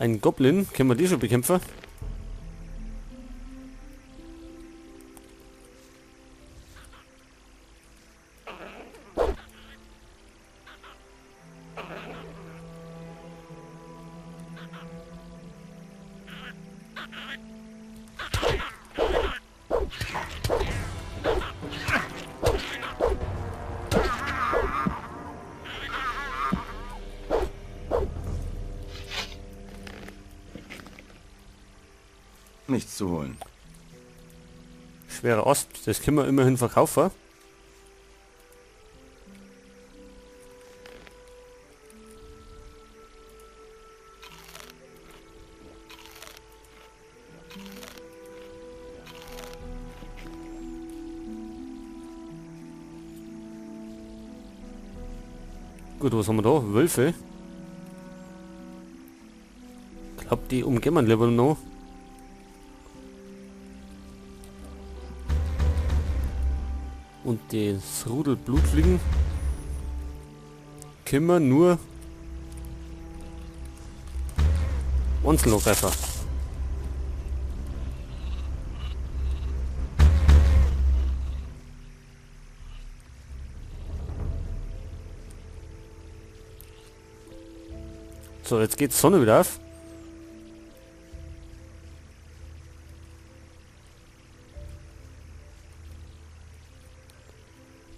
Ein Goblin, können wir die schon bekämpfen? Nichts zu holen. Schwerer Ost, das können wir immerhin verkaufen. Gut, was haben wir da? Wölfe. Ich glaub, die umgehen wir lieber noch. Und das Rudel Blutfliegen können wir nur einzeln angreifen. So, jetzt geht die Sonne wieder auf.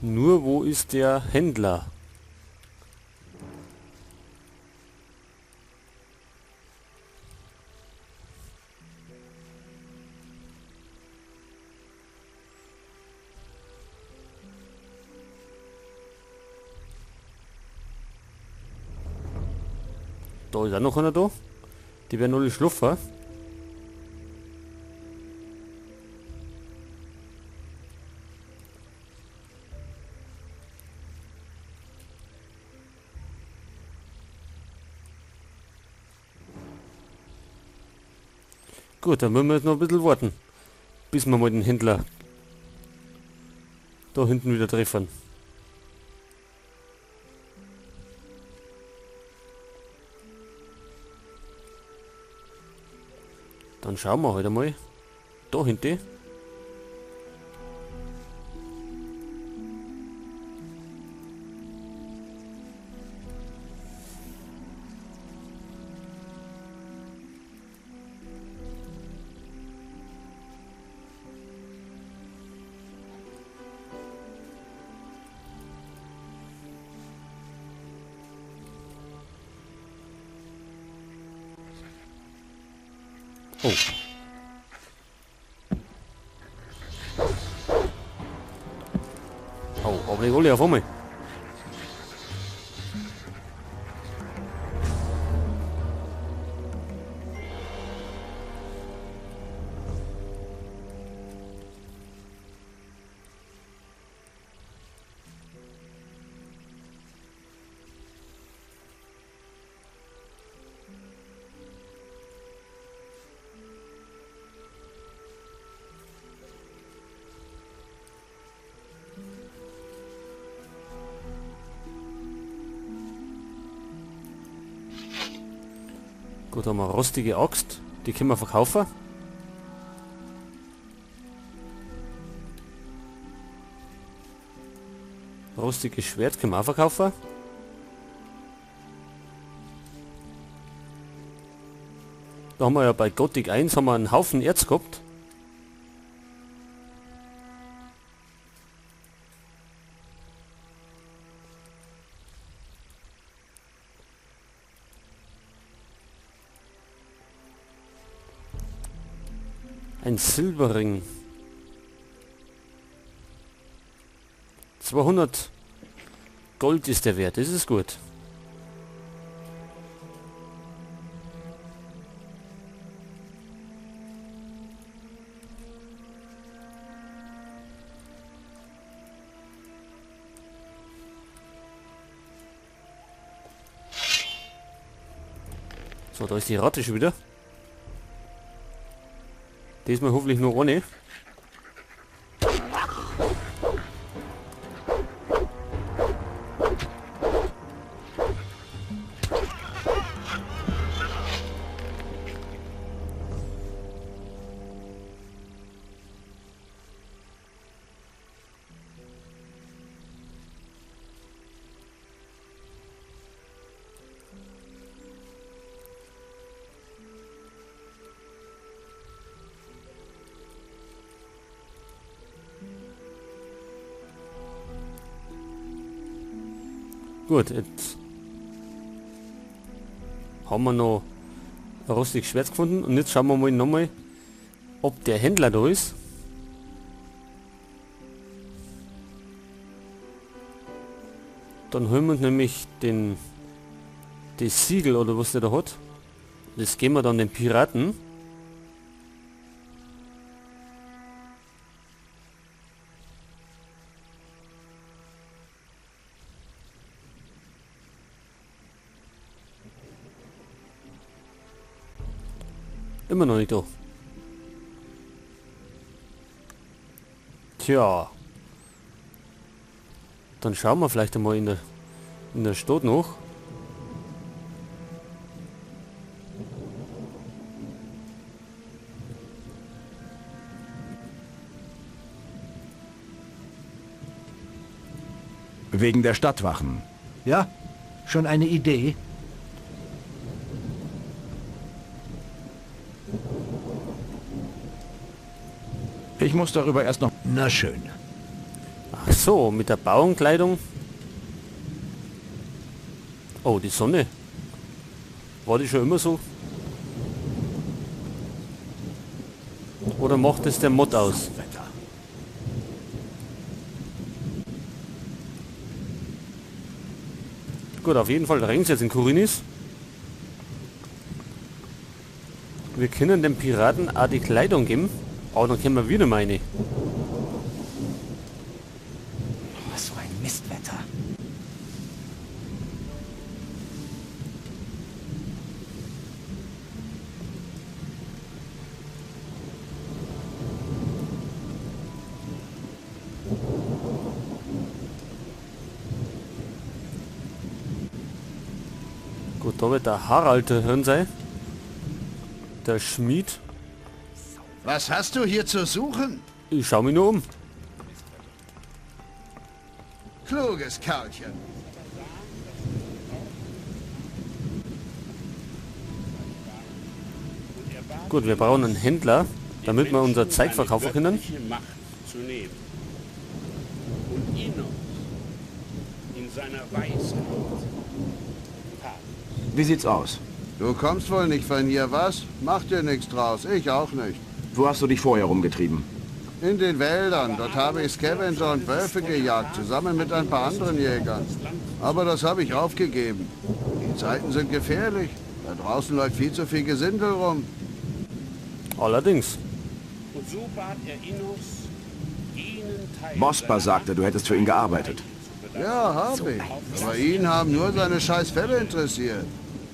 Nur wo ist der Händler? Da ist auch noch einer da. Die werden alle schlafen. Gut, dann müssen wir jetzt noch ein bisschen warten, bis wir mal den Händler da hinten wieder treffen. Dann schauen wir heute mal da hinten. Oh. Oh, aber nicht alle auf einmal. Gut, haben wir eine rostige Axt, die können wir verkaufen. Rostiges Schwert können wir auch verkaufen. Da haben wir ja bei Gothic 1 haben wir einen Haufen Erz gehabt. Ein Silberring. 200 Gold ist der Wert, das ist gut. So, da ist die Ratte schon wieder. Diesmal hoffentlich nur ohne. Gut, jetzt haben wir noch ein rostiges Schwert gefunden und jetzt schauen wir mal nochmal, ob der Händler da ist. Dann holen wir uns nämlich das Siegel oder was der da hat. Das geben wir dann den Piraten. Immer noch nicht da. Tja. Dann schauen wir vielleicht einmal in der Stadt noch. Wegen der Stadtwachen. Ja, schon eine Idee? Ich muss darüber erst noch... Na schön. Ach so, mit der Bauernkleidung. Oh, die Sonne. War die schon immer so? Oder macht es der Mod aus? Gut, auf jeden Fall regnet es jetzt in Khorinis. Wir können den Piraten auch die Kleidung geben. Aber dann können wir wieder meine. Oh, so ein Mistwetter. Gut, da wird der Harald drin sein. Der Schmied. Was hast du hier zu suchen? Ich schau mich nur um. Kluges Kerlchen. Gut, wir brauchen einen Händler, damit wir unser Zeug verkaufen können. Macht zu nehmen. Und Innos in seiner Weisheit. Wie sieht's aus? Du kommst wohl nicht von hier, was? Mach dir nichts draus, ich auch nicht. Wo hast du dich vorher rumgetrieben? In den Wäldern. Dort habe ich Scavenger und Wölfe gejagt, zusammen mit ein paar anderen Jägern. Aber das habe ich aufgegeben. Die Zeiten sind gefährlich. Da draußen läuft viel zu viel Gesindel rum. Allerdings. Und so bat er Innos, jenen Teil Bosper sagte, du hättest für ihn gearbeitet. Ja, habe ich. Aber ihn haben nur seine scheiß Fälle interessiert.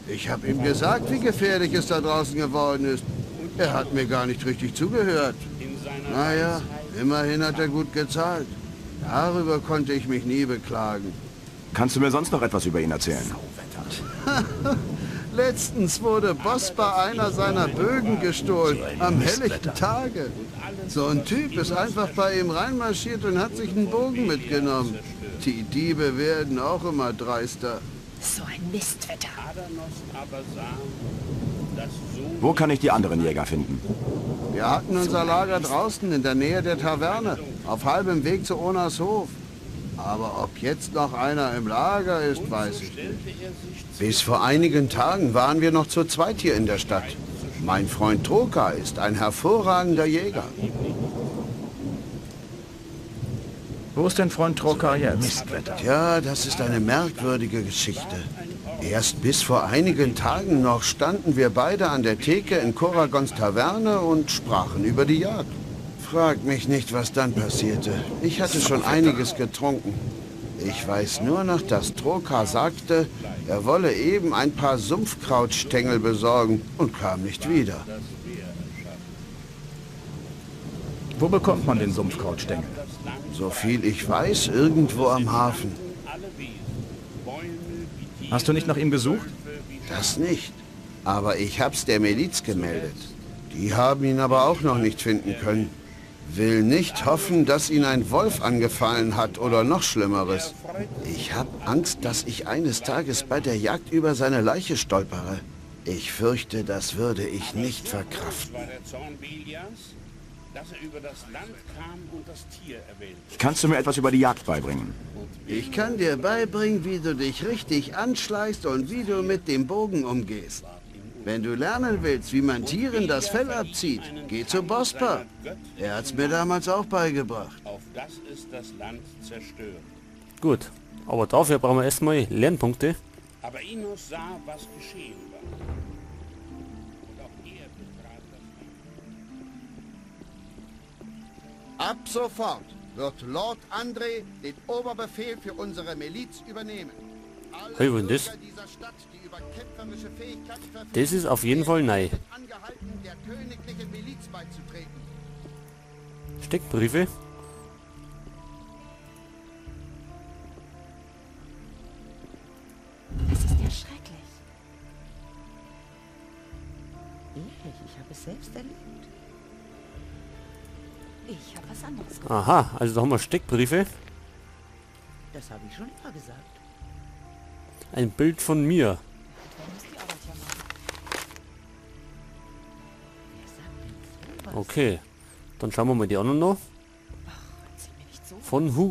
Ich habe ihm gesagt, wie gefährlich es da draußen geworden ist. Er hat mir gar nicht richtig zugehört. Naja, immerhin hat er gut gezahlt. Darüber konnte ich mich nie beklagen. Kannst du mir sonst noch etwas über ihn erzählen? Letztens wurde Bosper einer seiner Bögen gestohlen, am helllichten Tage. So ein Typ ist einfach bei ihm reinmarschiert und hat sich einen Bogen mitgenommen. Die Diebe werden auch immer dreister. So ein Mistwetter. Wo kann ich die anderen Jäger finden? Wir hatten unser Lager draußen in der Nähe der Taverne, auf halbem Weg zu Onas Hof. Aber ob jetzt noch einer im Lager ist, weiß ich nicht. Bis vor einigen Tagen waren wir noch zu zweit hier in der Stadt. Mein Freund Troka ist ein hervorragender Jäger. Wo ist denn Freund Troka jetzt? Tja, das ist eine merkwürdige Geschichte. Erst bis vor einigen Tagen noch standen wir beide an der Theke in Koragons Taverne und sprachen über die Jagd. Frag mich nicht, was dann passierte. Ich hatte schon einiges getrunken. Ich weiß nur noch, dass Troka sagte, er wolle eben ein paar Sumpfkrautstängel besorgen und kam nicht wieder. Wo bekommt man den Sumpfkrautstängel? So viel ich weiß, irgendwo am Hafen. Hast du nicht nach ihm gesucht? Das nicht. Aber ich hab's der Miliz gemeldet. Die haben ihn aber auch noch nicht finden können. Will nicht hoffen, dass ihn ein Wolf angefallen hat oder noch Schlimmeres. Ich hab Angst, dass ich eines Tages bei der Jagd über seine Leiche stolpere. Ich fürchte, das würde ich nicht verkraften. Dass er über das Land kam und das Tier erwählte. Kannst du mir etwas über die Jagd beibringen? Ich kann dir beibringen, wie du dich richtig anschleichst und wie du mit dem Bogen umgehst. Wenn du lernen willst, wie man Tieren das Fell abzieht, geh zu Bosper. Er hat's mir damals auch beigebracht. Auf das es das Land zerstört. Gut, aber dafür brauchen wir erstmal Lernpunkte. Aber Innos sah, was geschehen war. Und auch er betrat das Land. Ab sofort wird Lord André den Oberbefehl für unsere Miliz übernehmen. Alle Hey, wo denn das? Bürger dieser Stadt, die über kämpferische Fähigkeiten verfügen, Das ist auf jeden Fall neu. sind angehalten, der königlichen Miliz beizutreten. Steckbriefe. Das ist ja schrecklich. Ehrlich, ich habe es selbst erlebt. Ich habe was anderes gemacht. Aha, also da haben wir Steckbriefe. Das habe ich schon immer gesagt. Ein Bild von mir. Wer muss die Arbeit ja machen? Wer sagt denn sowas? Okay, dann schauen wir mal die anderen noch. Ach, erzähl mir nicht so. Von Hugo.